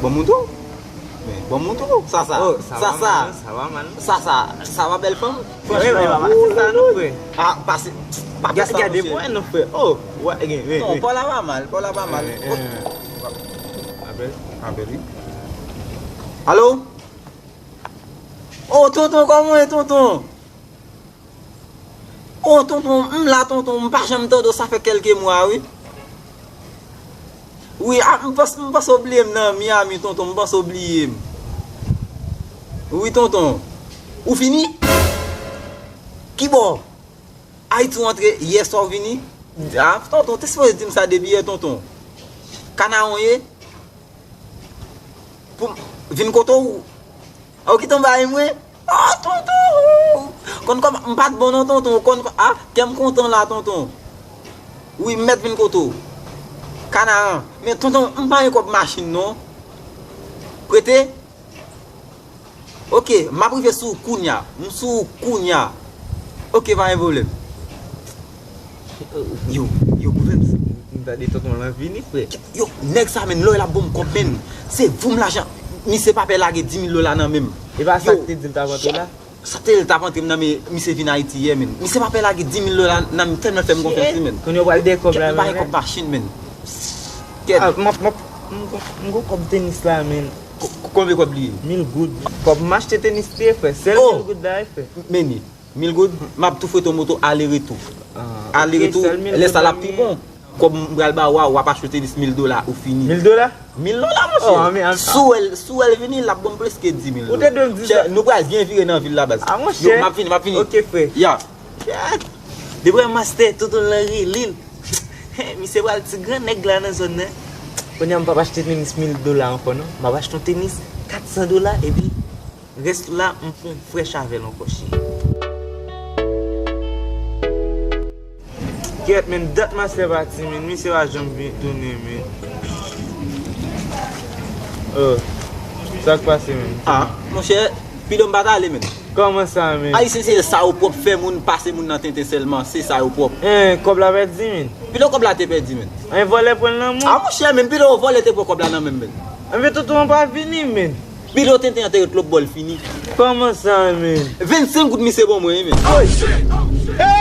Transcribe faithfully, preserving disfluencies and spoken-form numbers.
Bon moun tou. Men, bon moun tou. Sa, sa. Oh, sa, sa, va sa. Mal, non, sa va mal, non. Sa, sa, sa va bèl fanm. Franchman, wi, wi, wi, se sa, non, frè. Ah, pase, pa fè sa, gade, monchè. Gade pwen, non, frè. Oh, wè, gen, wi, non, wi. Pò la pa mal, pò la pa mal. Eh, eh. Apèl, apèl, wi. Alo? Oh, tonton, kòman w ye, tonton? Oh, tonton, m la, tonton, m pa janm tande w, sa fè kèlke mwa, wi. Wi, a, m panse, m panse w bliye m nan Miami, tonton, m panse w bliye m. Wi, tonton. Ou vini? Kibò? Ayiti w antre, yè swa w vini? A, tonton, te sipoze di m sa depi yè, tonton. Kanaran w ye? Pou m vin kote w? Ou kite m bay mwen? Oh, tonton! Konn kòman, m pa t bon non, tonton. Konn kò-, a, kè m kontan la, tonton. Wi, m mèt vin kote w. Kanaran. Men, tonton, m pa gen kòb machin, non. Prete? Ok, m ap rive sou ou kounya. M sou ou kounya. Ok, pa gen pwoblèm. Yo, yo, gouvèn. M tande tonton lan vini, frè. Yo, nèg sa, menn, lè w wè l ap ban m kòb, menn. Se voum lajan. Misye pa pè lage di mil dola nan men m. E pa sa k te di l t ap antre la? Sa te l t ap antre m nan men misye vin Ayiti yè, menn. Misye pa pè lage di mil dola nan men m, tèlman l fè m konfyans, wi, menn. Kounye a w pral dèyè kòb la, menn. M pa gen kòb machin, menn. Kèt. Ah, m ap, m ap, m gon, m gon kòb tenis la, menn. Ko-, ko-, konbyen kòb li ye? Mil goud. Kòb m achte tenis li ye, frè. Sèl mil goud la, wi, frè. Meni, mil goud, m ap tou fwete w moto ale retou. Ah, ale retou, lè sa l ap pi bon. Kòb m pral ba w a, w ap achte tenis mil dola, ou fini. Mil dola? Mil dola, monchè. Oh, an, an, si w wè l, si w wè l vini, l ap ban m plis ke di mil dola. Ou te dwe m di sa. Monchè, nou pral byen vire nan vil la, baz. Ah, monchè. Yo, m ap vini, m ap vini. Ok, frè. Ya. Kèt! Depi w wè mastè, tonton lan rele l. Misye pral ti gran nèg la nan zòn nan. Kounye a m p ap achte tenis mil dola ankò non. M ap achte yon tenis kat san dola epi rès la m fè yon frèch avè l ankò, cheri. Kèt, menn, dat mastè pati, menn. Misye pa janm vin tounen, menn. Oh, sa k pase, menn? Ah, monchè, pidon m pa t ale, menn. Kòman sa, menn? Ayisyen se sa yo pwòp, fè moun pase moun nan tenten sèlman, se sa yo pwòp. En, kòb la pèdi, menn. Pito kòb la te pèdi, menn. En, vòlè pran l nan men w. Ah, monchè, menn, pito vòlè te pran kòb la nan men m, menn. Enben, tonton an pa vini, menn. Pito tenten an te ret lòt bò l fini. Kòman sa, menn? Vennsenk goud misye ban mwen, wi, menn.